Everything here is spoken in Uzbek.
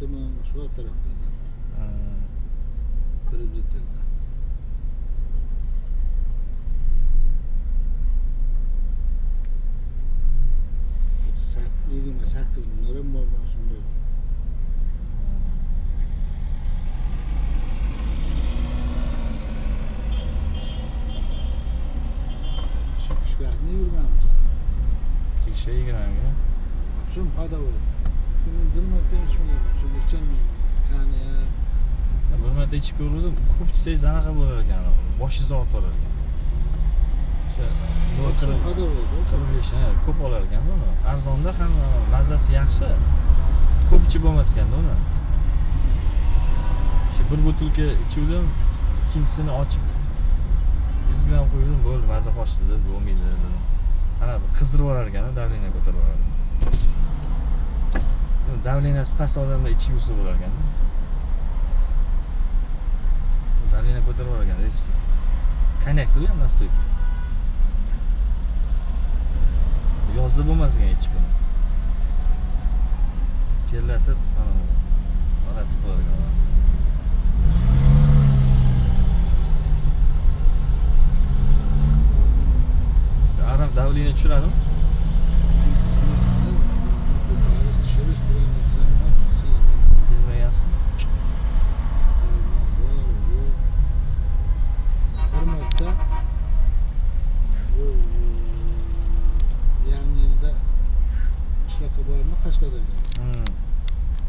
oltimi shu taraflarda. Приблизительно. 28 minglar ham bor shunday. Chekishgasini 20 ming. Chekishga 20 ming. Shum ходовой. Bir marta ichmagan, shu icholmayman. Qani bir marta ichib ko'rdim, ko'p ichsangiz anaqa bo'lar ekan, boshingiz og'ritib ekan. O'sha 45, ko'p olar ekan uni. Arzonda ham mazasi yaxshi. Ko'p ichib bo'lmas ekanda uni. O'sha bir butilka ichuvdim, ikkinchisini ochib 100 gram qo'ydim, bo'ldi, maza qochdi deb, bo'lmaydi dedim. Ana qizdirib yuborar ekan, давление ko'tarib yuborar. Давлениеsi past odamlar ichib yursa bo'lar ekan. Давление ko'tarib yuborar ekan. Konyakda u ham настойка. Yozda bo'lmas ekan ichib buni. Terlatib, g'alati bo'lar ekan. Aroq давление tushiradimi? Bilmagansiz. Bir marta bu yangi yilda Qishloqqa bormi, Qashqadaryoga.